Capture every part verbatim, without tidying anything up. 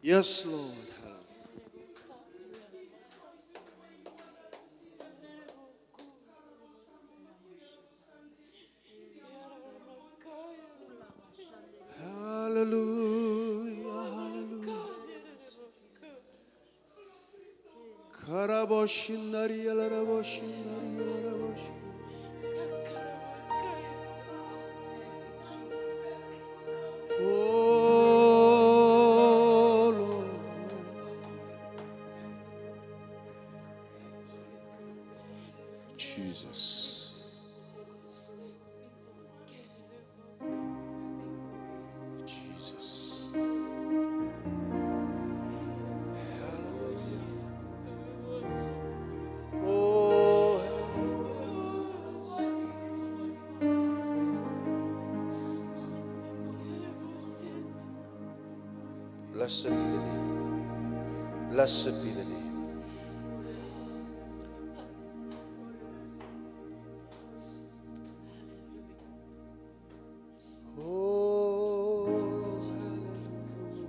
Yes, Lord. Hallelujah, hallelujah. Karaboshinari, yalaraboshinari, yalaraboshinari. Oh, Lord. Jesus. Jesus. Hallelujah. Oh, hallelujah. Blessed be the name. Blessed be the name. Oh, hallelujah.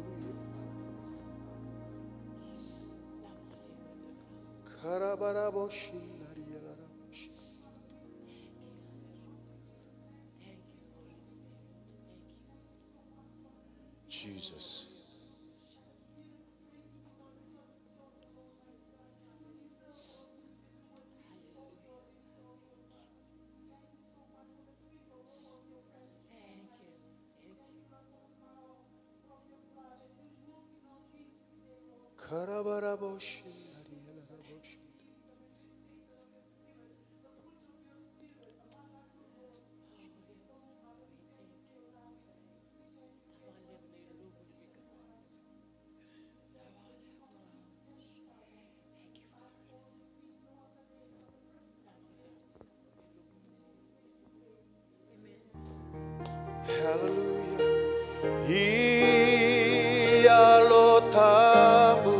Karabarabo shinari yalarabo shinari. Jesus. Karabarabo shinari yalarabo shinari. Hallelujah. Iyalo tabu.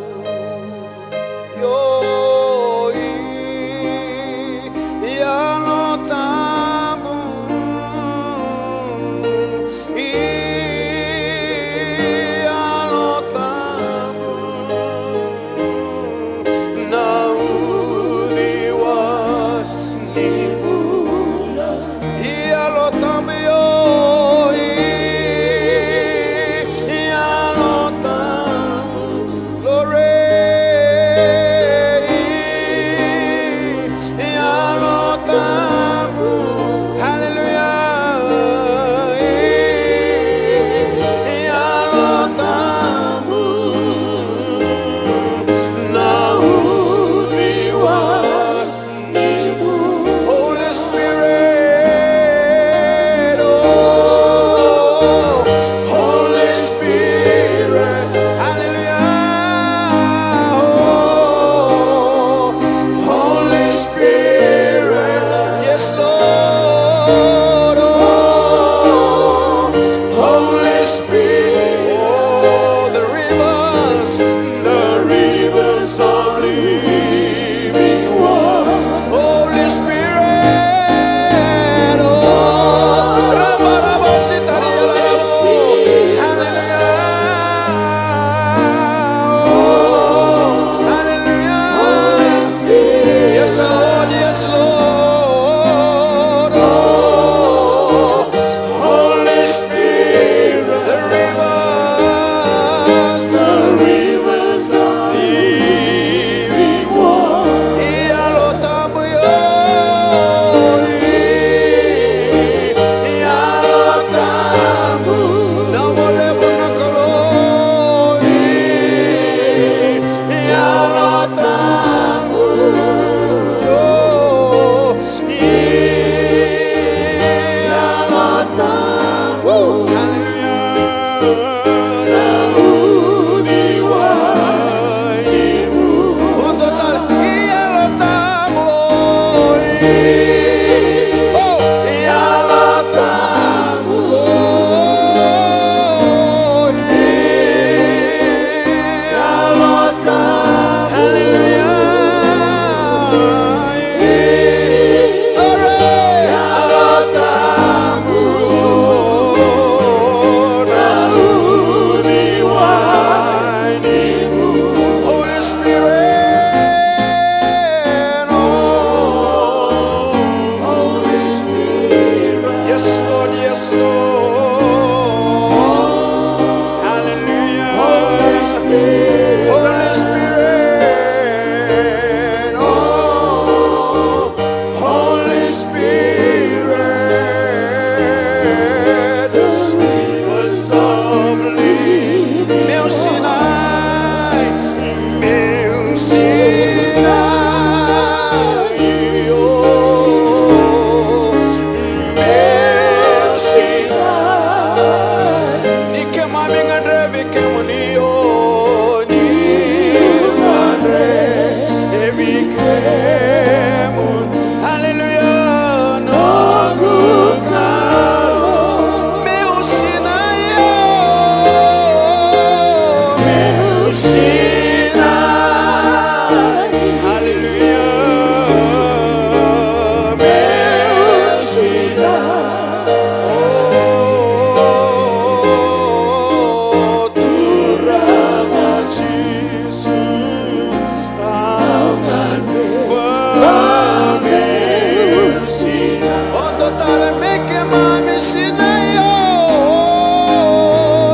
Sinai. Hallelujah, meu Sinai. O Turaga Jisu, au gadreva meu Sinai. Vodo tale, meu Sinai, o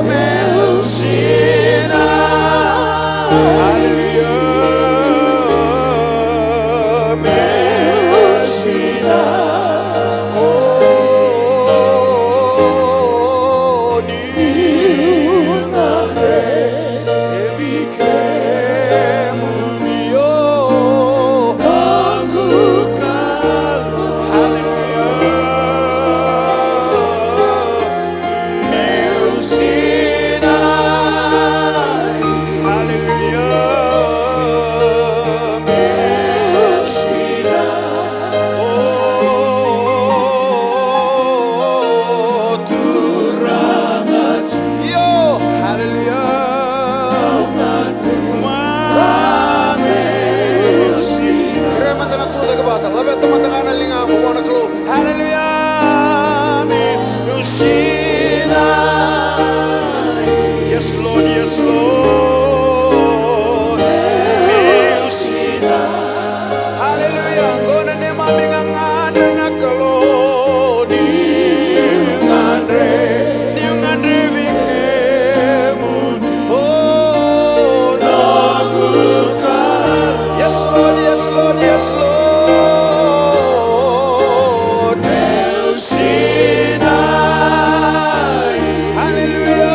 meu Sinai. Hallelujah, meu Sinai. O ni gadreva kemuni, o noqu Kalou. Hallelujah, meu Sinai. Hallelujah, meu Sinai. O Turaga, io, hallelujah. Meu Sinai. Kerea mada na tucake vata, laveta mada ga na ligaqu vua na Kalou. Hallelujah, meu Sinai. Yes, Lord, yes, Lord. Meu Sinai. Hallelujah. Qo na neimami gagadre na Kalou, niu gadre, niu gadrevi kemuni, o noqu Kalou. Yes, Lord, yes, Lord, yes, Lord. Meu Sinai. Hallelujah,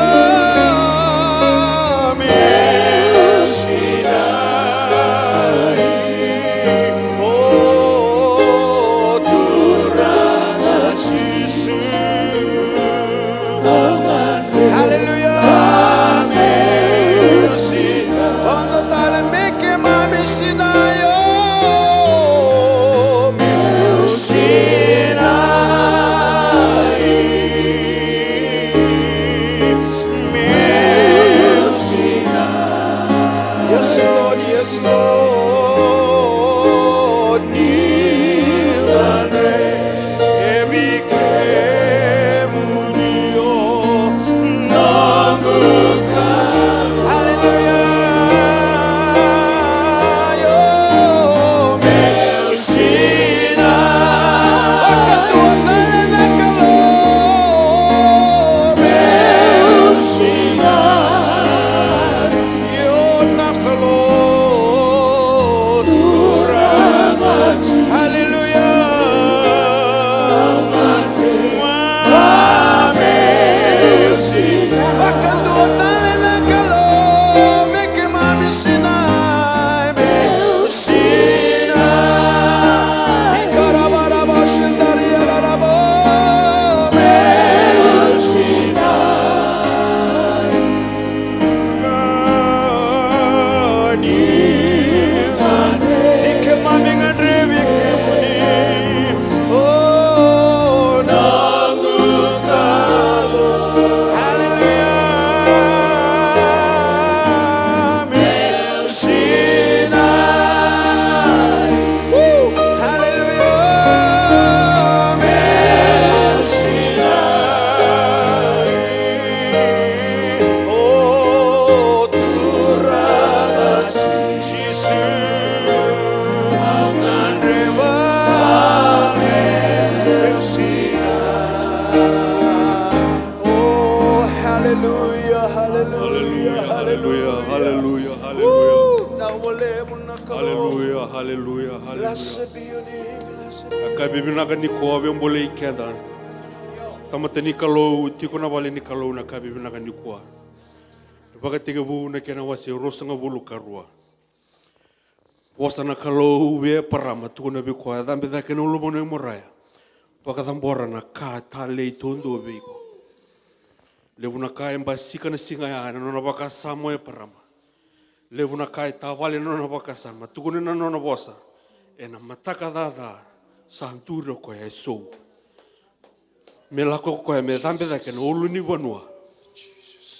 meu Sinai. O Turaga Jisu. Hallelujah, meu Sinai. Vodo tale, meu Sinai, o meu Sinai. Meu Sinai. Yes, Lord, yes, Lord. Niu gadrevi kemuni, o noqu Kalou. Hallelujah. Io, meu Sinai. Vakadua tale na Kalou, meu Sinai. Io na Kalou, Turaga. Hallelujah. Meu Sinai. Vakadua tale na Kalou, meu Sinai, meu Sinai. Ikarabaraba shindaria rarabo, meu Sinai. Ni keimami gadrevi kemuni, o noqu Kalou. Hallelujah. Meu Sinai. Woo. Hallelujah. Meu Sinai. O Turaga Jisu, au gadreva meu Sinai. Oh, hallelujah, hallelujah, hallelujah, hallelujah, hallelujah. Woo! Na wale na Kalou. Hallelujah, hallelujah, hallelujah. Blessed be your name, blessed be. Na ka vivinaka nikua via bolei keda. Tamata ni Kalou, tiko na vale ni Kalou na ka vivinaka nikua. Vakatekivu na kena wase ruasagavulu ka rua. Vosa na Kalou vei Eparama, tukuna vei koya, cabe cake na ulumanu e Moraia. Vakacabora na ka talei taudua vei iko. Levu na ka e basika na siga ya ena nona vakasama o Eparama. Levu na ka e tavale na nona vakasama, tukuna na nona vosa. Ena mataka caca sa duri o koya e sou. Me lako ko koya me cabe cake na ulunivanua.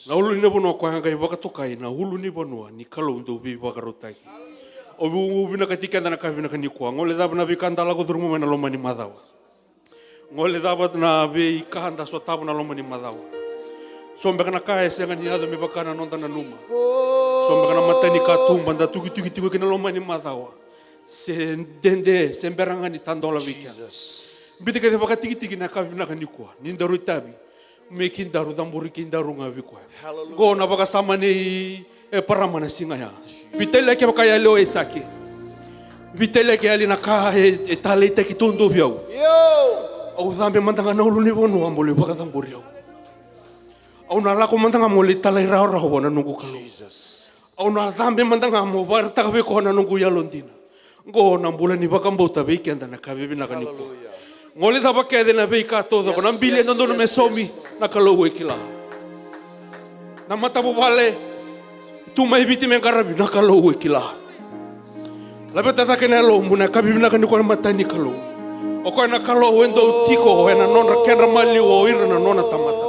Na ulunivanua koya qai vakatokai na ulunivanua ni Kalou dau veivakarautaki. Au vinakati keda na ka vinaka nikua. Gole cava na veika da lako curuma mai na loma ni macawa. Gole cava na veika da sotava na loma ni macawa. So beka na ka e sega ni yaco me vaka na noda nanuma. So beka na mata ni katuba da tukituki tiko kina loma ni macawa. Se dede, se bera ga ni tadola vei keda. Biuta kece vakatikitiki na ka vinaka nikua. Ni daru itavi. Me kedaru cabori kedaru ga vei koya. Hallelujah. Qo na vakasama nei Eparama na siga ya. Veitalia kevaka e yali o Aisake. Veitalia ke yali na ka e, e taleitaki duadua vei au. Au cabe mada ga na ulunivanua mo lai vakacabori au. Au na lako mada ga mo lai talairawarawa vua na noqu Kalou. Au na cabe mada ga mo vakaraitaka vei koya na noqu yalodina. Qo na bula ni vakabauta vei keda na ka vivinaka nikua. Hallelujah. Gole cava kece na veika taucoko, na bili e dodonu me saumi, na Kalou e kila. Na matavuvale tu mai Viti me qaravi, na Kalou e kila. Laveta cake na yalomu na ka vivinaka nikua na mata ni Kalou. O koya na Kalou e dau tiko ena nodra kedra maliwa o ira na nona tamata.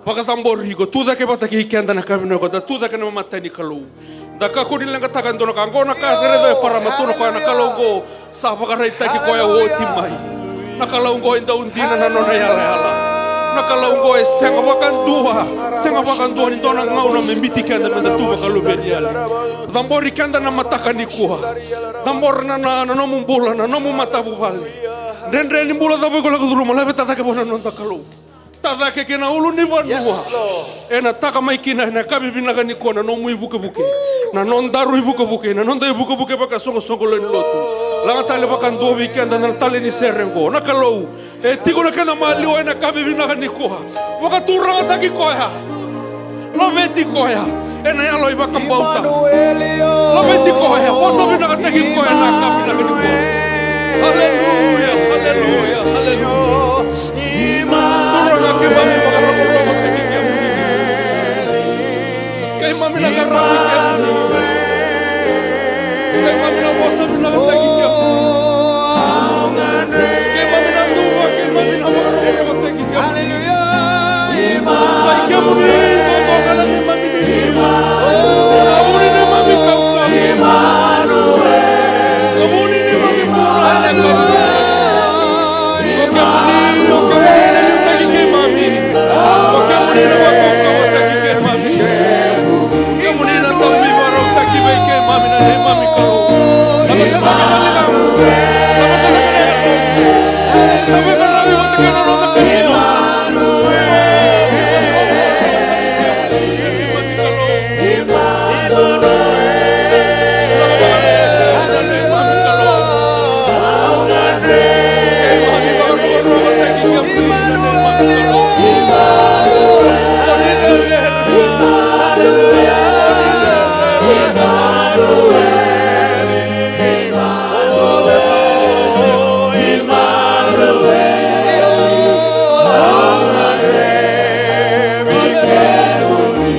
Vakacabori iko, tu cake vata kei keda na ka vinaka, da tu cake na mata ni Kalou. Da kakua ni leqataka e dua na ka, qo na ka e raica o Eparama, tu na koya na Kalou qo sa vakaraitaki koya oti mai. Na Kalou qo e dau dina na nona yalayala. Na Kalou qo e sega vakadua, sega vakadua ni dua na gauna me biuti keda me da tu vakaluveni yali. Cabori keda na mataka nikua. Cabora na, na, na nomu bula, na nomu matavuvale. Dredre ni bula cava iko lako curuma, laveta cake vua na noda Kalou. Tacake kei na ulunivanua. Yes, Lord. Ena taka mai kina ena ka vivinaka nikua na nomu ivukevuke. Na nodaru ivukevuke, na noda ivukevuke vakasoqosoqo lewe ni lotu. Laga tale vakadua vei keda na tale ni sere qo. Na Kalou e tiko na kena maliwa ena ka vivinaka nikua. Vakaturagataki koya. Laveti koya ena yalo i vakabauta. Laveti koya, vosa vinakataki koya na ka vinaka nikua. Haleluya, haleluya, haleluya. Turaga, keimami vakacabori keimami. Keimami na qaravi kemuni. Keimami na vosa vinakataki kemuni. Keimami na cuva, keimami na vakarorogotaki kemuni. Sa i kemuni dodonu na neimami nuinui. Na vu ni neimami kaukauwa. Na vu ni neimami bula. O kemuni, o kemuni na liutaki keimami. O kemuni na vakaukauwataki keimami. O kemuni na dau veivakarautaki vei keimami na neimami Kalou. Na vakatakana ligamu. Na vakatakana ligamu. Na vakatakana ligamu.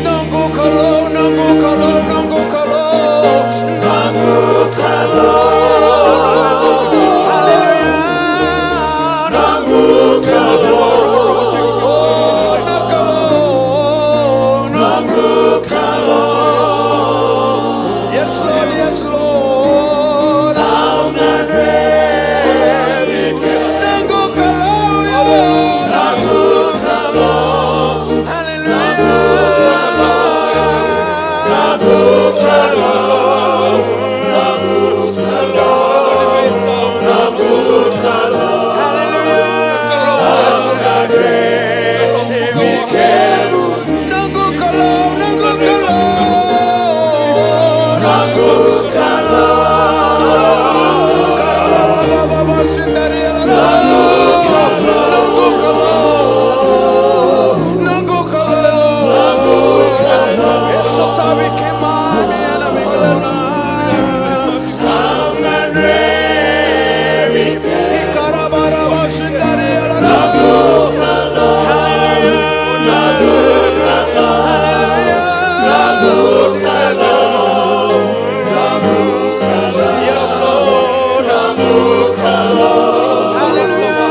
Noqu Kalou, noqu Kalou, noqu Kalou, noqu Kalou. Haleluya. Noqu Kalou, noqu Kalou, noqu Kalou. Yes, Lord, yes, Lord. Au gadrevi kemuni. Noqu Kalou, noqu Kalou. Haleluya. Noqu Kalou, noqu Kalou, noqu Kalou. Haleluya. Au gadrevi kemuni. Noqu Kalou, noqu Kalou, noqu Kalou. Karababababa, sindaria, noqu Kalou, noqu Kalou, noqu Kalou. E sotavi keimami ena veigauna. Au gadrevi. Ikarabaraba sindari alaraba. Hallelujah. Hallelujah. Yes, Lord. Hallelujah.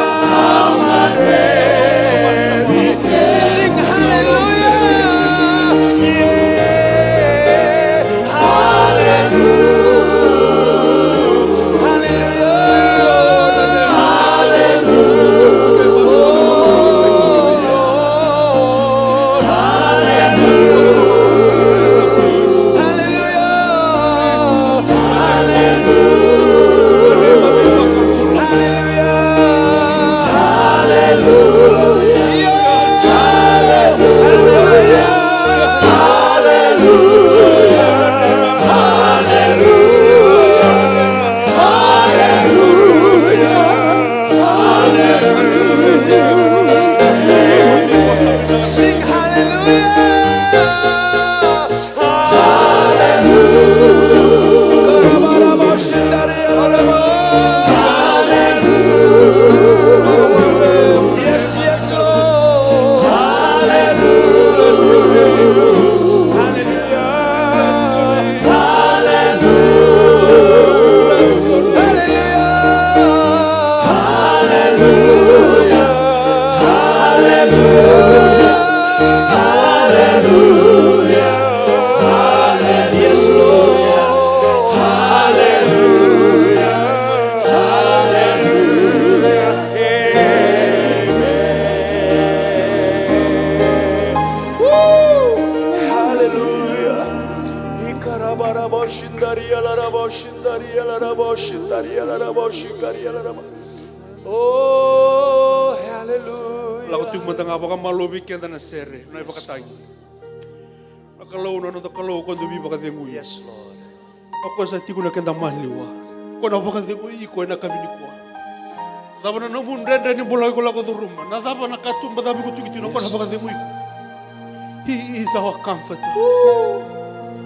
Rabaraboshindarialaraboshindaria laraboshindaria laraboshindaria laraba. Oh, hallelujah. Lako tiko mada ga vakamalua vei keda na sere, na ivakatagi. Na Kalou, na noda Kalou, ko dau veivakacegui. Yes, Lord. O koya sa tiko na keda maliwa. Ko na vakacegui iko ena yakavi nikua. Cava na nomu dredre ni bula iko lako curuma? Na cava na katuba cava iko tuki tiko, ko na vakacegui iko. He is our comforter.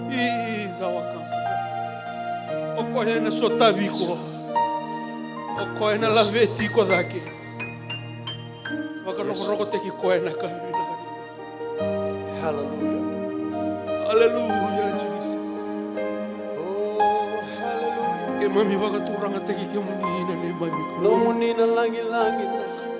He is our comforter. O koya ena sotavi iko. O koya ena laveti iko cake. Vakarokorokotaki koya ena yakavi vinaka nikua. Hallelujah. Hallelujah, Jesus. Oh, hallelujah. Keimami vakaturagataki kemuni na neimami Kalou. Nomuni na lagilagi na Kalou.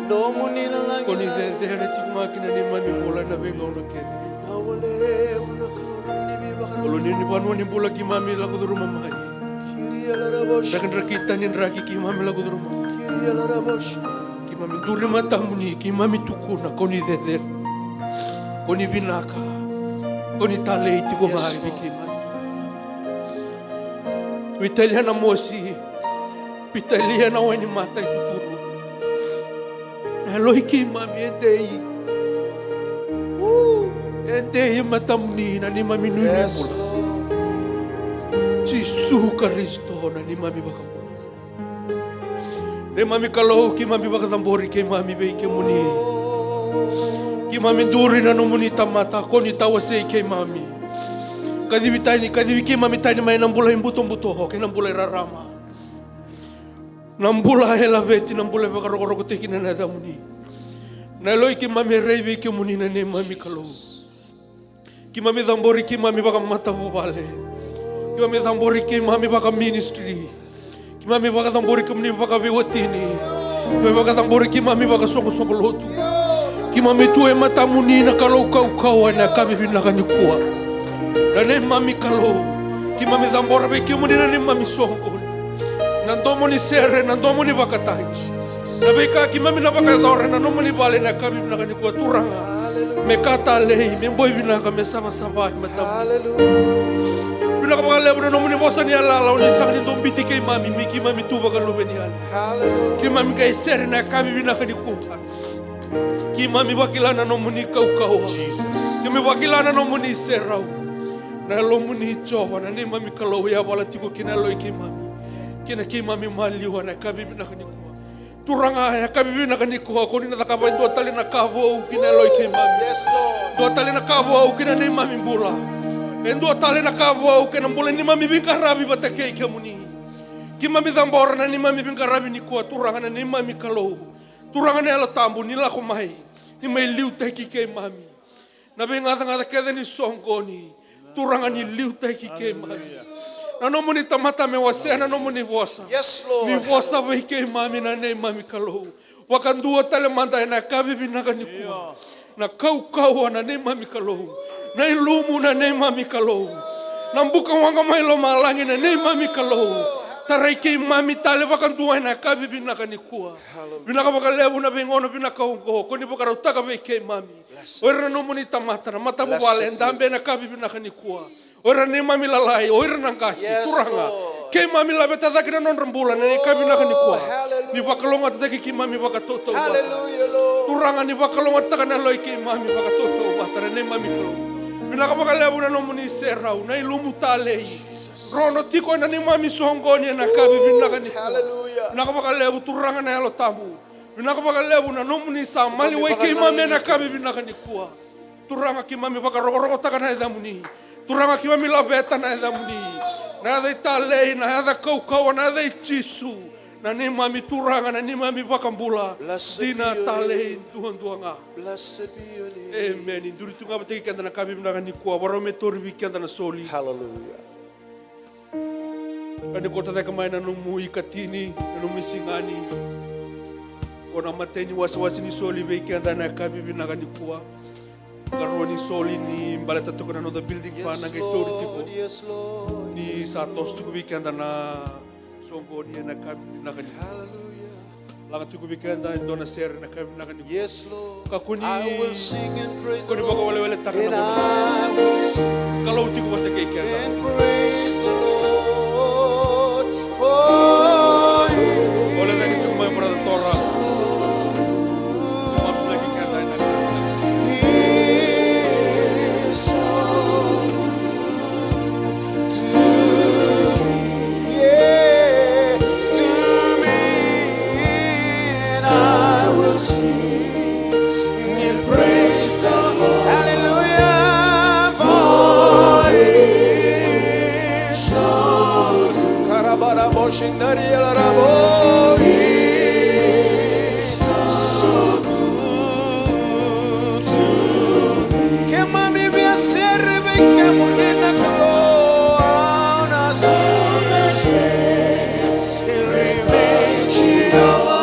Nomuni na lagilagi. Ko ni cecere tiko ga kina neimami bula ena veigauna kece. Na wale una Kalou, nomuni veivakaro. Kalou ni vanua ni bula keimami lako curuma mai. Kiria larabosha. Draki, draki, tani draki keimami lako curuma mai. Kiria larabosha. Keimami duri matamuni, keimami tukuna, ko ni cecere, ko ni vinaka, ko ni talei tiko ga vei keimami. Veitalia na mosi, veitalia na wainimata e tuturu. Na yaloi keimami e dei. E dei e matamuni na neimami nuinui bula. Jisu Karisito na neimami vakabula. Neimami Kalou, keimami vakacabori keimami vei kemuni. Keimami duri na nomuni tamata, ko ni tawasei keimami. Kacivi tani, kacivi keimami tani mai na bula ibutobuto kei na bula irarama. Na bula e laveti, na bula e vakarokorokotaki na yacamuni. Na yaloi keimami e rai vei kemuni na neimami Kalou. Keimami cabori keimami vakamatavuvale. Keimami cabori keimami vakaministry. Keimami vakacabori keimami vakaveiwatini. Keimami vakacabori keimami vakasoqosoqo lotu. Keimami tu e matamuni na Kalou kaukauwa ena yakavi vinaka nikua. Na neimami Kalou, keimami cabora vei kemuni na neimami soqoni. Na domo ni sere, na domo ni vakatagi. Na veika keimami na vakayacora ena nomuni vale ena yakavi vinaka nikua, Turaga. Me ka talei, me boi vinaka, me savasava e matamuni. Vinaka vakalevu na nomuni vosa ni yalayala, o ni sega ni dau biuti keimami, me keimami tu vakaluveniyali. Keimami qai sere ena yakavi vinaka nikua. Keimami vakila na nomuni kaukauwa. Keimami vakila na nomuni serau. Na Yalomuni Jiova, na neimami Kalou, yavala tiko kei na yaloi keimami. Kei na keimami maliwa ena yakavi vinaka nikua. Turaga, ena yakavi vinaka nikua, ko ni na cakava e dua tale na ka vou ki na yaloi keimami. Dua tale na ka vou ki na neimami bula. E dua tale na ka vou ki na bula ni neimami veiqaravi vata kei kemuni. Keimami cabora na neimami veiqaravi nikua, Turaga na neimami Kalou. Turaga na Yalo Tabu, ni lako mai, ni mai liutaki keimami. Na veigacagaca kece ni soqoni, Turaga ni liutaki keimami. Na nomuni tamata me wasea na nomuni vosa. Ni vosa vei keimami na neimami Kalou. Vakadua tale mada ena yakavi vinaka nikua. Na kaukauwa na neimami Kalou. Na ilumu na neimami Kalou. Na buka waqa mai lomalagi na neimami Kalou. Tarai keimami tale vakadua ena yakavi vinaka nikua. Vinaka vakalevu na veigauna vinaka oqo ko ni vakarautaka vei keimami. O ira na nomuni tamata, na matavuvale, e dabe ena yakavi vinaka nikua. O ira na neimami lalai, o ira na qase, Turaga. Keimami laveta cake na nodra bula ena yakavi vinaka nikua. Ni vakalougatataki keimami vakatautauvata. Turaga, ni vakalougatataka na yaloi keimami vakatautauvata na neimami Kalou. Vinaka vakalevu na nomuni serau, na ilumu talei. Rono tiko ena neimami soqoni ena yakavi vinaka nikua. Vinaka vakalevu Turaga na Yalo Tabu. Vinaka vakalevu na nomuni sa maliwai keimami ena yakavi vinaka nikua. Turaga, keimami vakarokorokotaka na yacamuni. Turaga, keimami laveta na yacamuni. Na yaca italei, na yaca kaukauwa, na yaca i Jisu. Na neimami Turaga, na neimami vakabula. Dina talei duadua ga. Emeni. Duri tu ga vata kei keda na yakavi vinaka nikua. Varau me tauri vei keda na soli. Hallelujah. Ka ni ko tacake mai na nomu ikatini, na nomu isigani. Ko na matai ni wasewase ni soli vei keda na yakavi vinaka nikua. Karua ni soli ni baleta tiko na noda building fund na qai tauri tiko. Ni sa toso tiko vei keda na soqoni ena yakavi vinaka nikua. Laga tiko vei keda e dua na sere na yakavi vinaka nikua. Ka ko ni, ko ni vakaweleweletaka na vanua. Keimami via sere vei kemuni na Kalou, au na sere vei Jiova.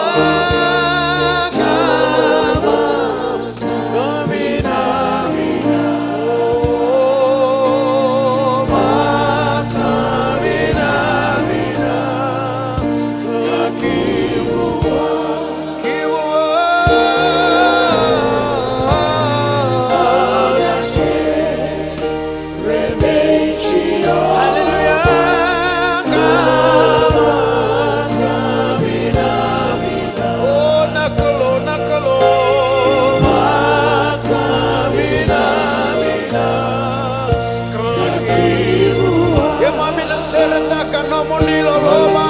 Hallelujah. O na Kalou, na Kalou. Keimami na seretaka nomuni loloma.